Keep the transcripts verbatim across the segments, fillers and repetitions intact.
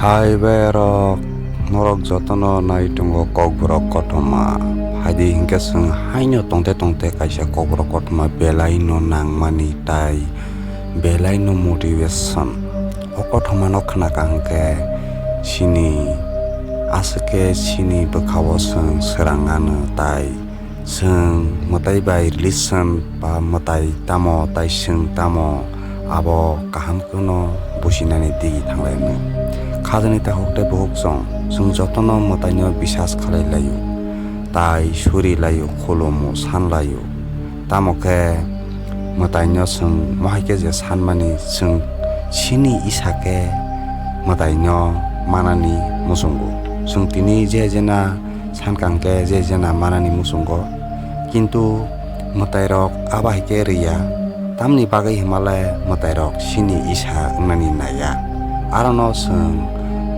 Hai berok, norok jotono nai tongo Kokborok kothoma. Phaidi hinkhe chwng haino tongte tongte kaisa Kokborok kothoma belaino nangmani tai belaino motivation. O kothomano khnaka hinkhe chini aswk khe chini bwkhao chwng swrang anw tai Chwng mwtai bai relation ba mwtai tamo tai chwng tamo abo kaham kheno businani digi thanglainai. Khajani takhuk tei bukhuk chwng, chwng jotono mwtaino bisas khlai laio, tai suri laio, khulumo, san laio. Tamo khe mwtaino chwng mohai khe je sanmani chwng chini isa khe mwtaino manani muchungo. Chwng tini je jena sankha hwnkhe je jena manani muchungo, kintu mwtairok abo hai khe rwya, tamni bagwi hwnmale mwtairok chini isa wngnani naiya. Arono chwng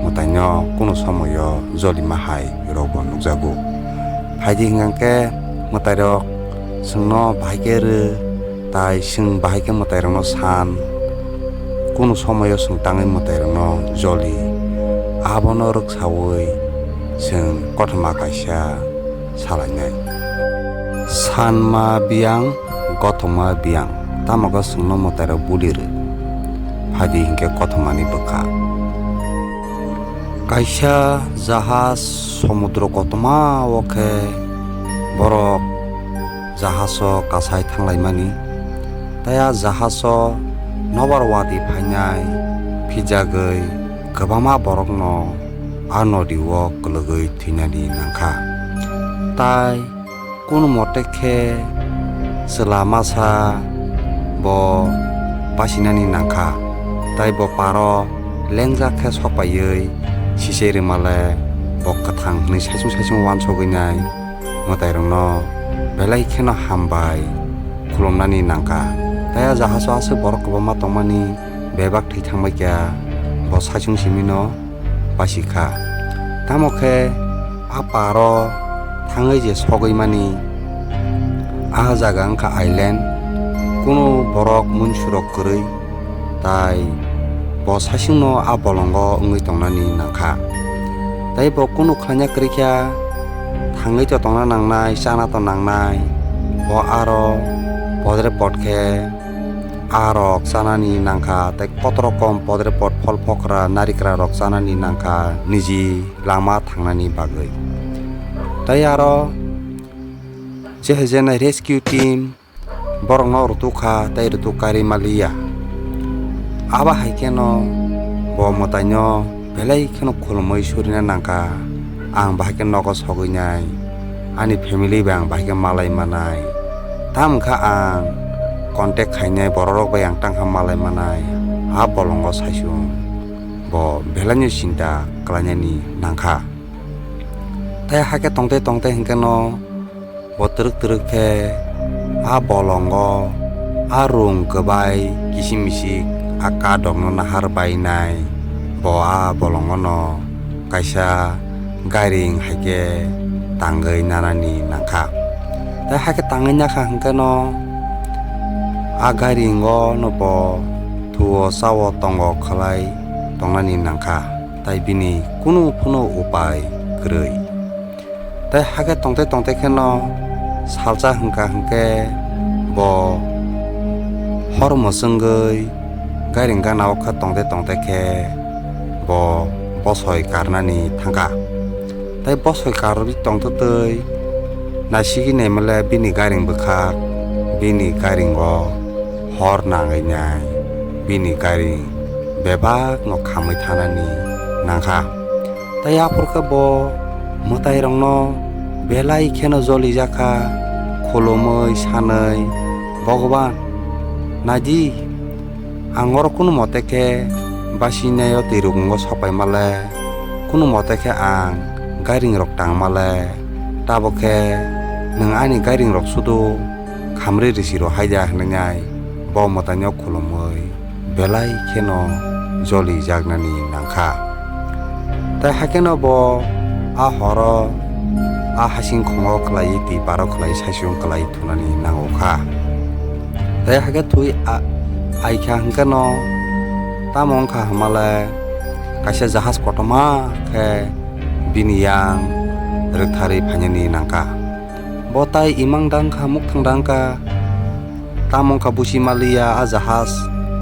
mwtaino kunu somoyo jolima hai rokbo nukjago. Phaidi hwnkhe mwtairok chwngno bahai khe rw, Tai chwng bahai khe mwtairokno san, kunu somoio chwng tangwi mwtairokno joli, abono rwksaui chwng kothoma kaisa salainai. Sanma biyang, gothokma biyang, tamo khe chwngno mwtairok buli rw, phaidi hinkhe kothomani bwkha. Kaisa jahaj somudro kothoma o khe borok jahajo kasai thanglaimani. Tai a jahajo nobar watwi phainai phijagwi kwbangma borokno a nodi o kwlwgwi thwinani nangkha. Tai kunu mote khe chwla masa bo basinani nangkha. Tai bo paro lengjak khe sokpaiwi sisei rwmale bo kwthang hwnwi saichung saichung uansugwi nai. Mwtairokno belai kheno hambai khulumnani nangkha. Tai a jahajo aswk borok kwbangma tongmani bebak thwi thangbaikha, bo saichung simino basikha. Tamo khe a paro thangwi je sogwi mani, a jaga wngkha island, kunu borok munsurok kwrwi. Tai bo saichungno a bolongo wngwi tongna nangkha. Tai bo kunu khlaina kwrwi kha, thangwi to tongna nangnai, chana to nangnai. Bo aro podre pod khe a rok chanani nangkha, tai kotor kom podre pod phol phokra narikra rok chanani nangkha niji lama thangnani bagwi. Tai aro je hai jena rescue team borokno rutuk kha tei rutuk karwi maliya. Abo hai kheno bo mwtaino belai kheno khulumui surina nangkha, ang bahai khe nogo sogwi nai, ani family bai ang bahai khe malai manai. Tamo khe ang contact khainai, bororok bai ang tangkha malai manai, a bolongo saichung bo belaino chinta khlainani nangkha. Tei hakhe tongtwi tongtwi hinkeno bo twrwk twrwk khe a bolongo a rung kwbai kisimisi a kadokno nahar bainai. Bo a bolongono kaisa gairing hai khe tangwi nanani nangkha. Tei hakhe tangwi nakha hinkeno a gairingo no bo thuo chao tongo khlai tongnani nangkha. Tai bini kunu phano upai kwrwi. Tai hakhe tongtwi tongtwi kheno salsa hwnkha hwnkhe bo hor mwchwngwi gairing gana o khe tongtwi tongtwi khe bo bosoi karnani thangkha. Tai bosoi karwi tongtwtwi naisigi naimale bini gairing bwkhak, bini gairingo hor nangwi nai bini gairing bebakno khamwi thanani nangkha. Tai aphuru khe bo mwtairokno belai kheno jolijak kha, khulumwi sanwi, "Bhogoban, naidi, ang oro kunu mote khe basinai o twi rugungo sopaimale, kunu mote khe ang gairingrok tangmale, tabok khe nwng ani gairingrok sudu khamri risi rw hai da," hwnwi nai bo mwtaino khulumwi belai kheno jolijaknani nangkha. Tai hakheno bo a horo a hasing khongo khlaiwi twi paro khlai saichung khlai thunani nango kha. Tai hakhe thwi a-, aikha hwnkhe no tamo wngkha hwnmale kaisa jahaj kotorma khe bini yang rwktharwi phainani nangkha. Bo tai imang dangkha, mukthang dangkha, tamo wngkha busi maliya, a jahaj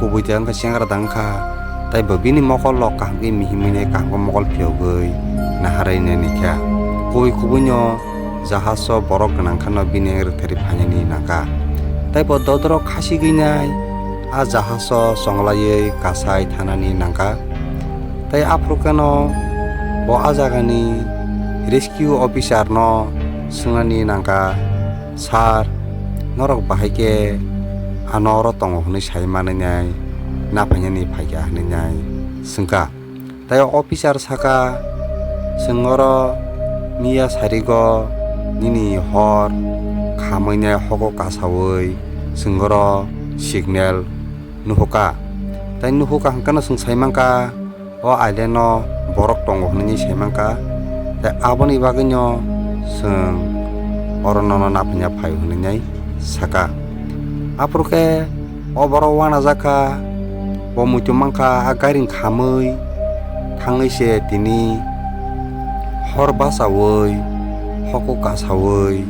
kubui dangkha, chengra dangkha, tei bo bini mokol rok kaham khe mihimwi nai kaham khe mokol phiyogwi naharwi nai kha. Kubui kubui no jahaj o borok gwnang kheno bini rwktharwi phainani nangkha. Tei bo dodorok khasigwi nai a jahaj o chonglaiwi kasai thanani nangkha. Tei aphuru kheno bo a jagani rescue officer no swngnani nangkha, "Sir, norok bahai khe ano oro tongo hwnwi sai manwi nai, na phainani phaikha?" hwnwi nai swngkha. Tei o officer saka, "Chwng oro miya sarigo nini hor khamwi nai hogo kasaui chwng oro signal nuhukha. Tei nuhukha hwnkhe no chwng sai mankha o island o borok tongo hwnwi sai mankha. Tei aboni bagwino chwng oro nono naphaina phai hwnwi saka." Aphuru khe o borok uanajak kha, bo muitu mankha, a gairing khamwi thangwi se tini hor bachaui hoku kasaui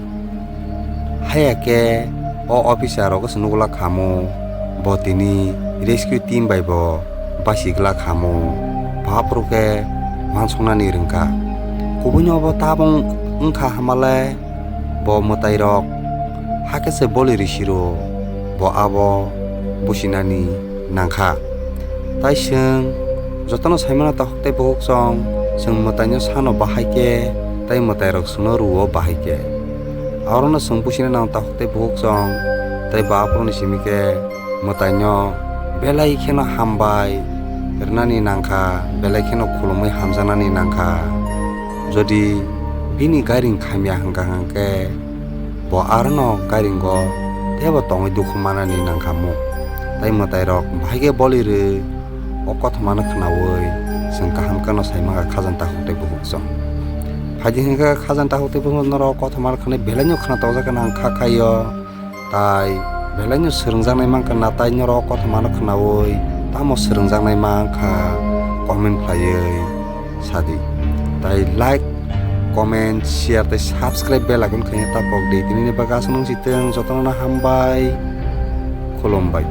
haya khe o officer rok se nukla khamu, bo tini rescue team bai bo basi glak khamu, bo aphuru khe uansuknani rwngkha. Kubuino bo tabung wngkha hamale, bo mwtairok hakhe se boli rw siro, bo abo businani nangkha. Tai chwng jotono saimano takhuk tei bukhuk chwng, chwng mwtaino sano bahai khe, tei mwtairok chwngno rwo bahai khe. Arono chwng busina nang takhuk tei bukhuk chwng, tei bo aphuruni simi khe mwtaino belai kheno hambai rwnani nangkha, belai kheno khulumwi hamjaknani nangkha. Jodi bini gairing khamya hwnkha hwnkhe, bo arono gairingo teibo tongwi dukhu manani nangkha mu. Tai mwtairok bahai khe boli rw, o kothomano khnaui chwng kaham kheno sai mankha khajang takhuk tei bukhuk chwng. Phaidi hwnkhe khajang takhuk tei bukhuk norok kothomano khwnai belaino khna tokjakgwi nang kha khaio. Tai belaino swrwngjaknai mankha na, tai norok kothomano khnaui tamo swrwngjaknai mankha, comment khlaiwi sadi. Tai like, comment, share tei subscribe bell icon khaina ta pok di. Tinini bagwi aswk nung si tong, jotono hambai, khulumbai.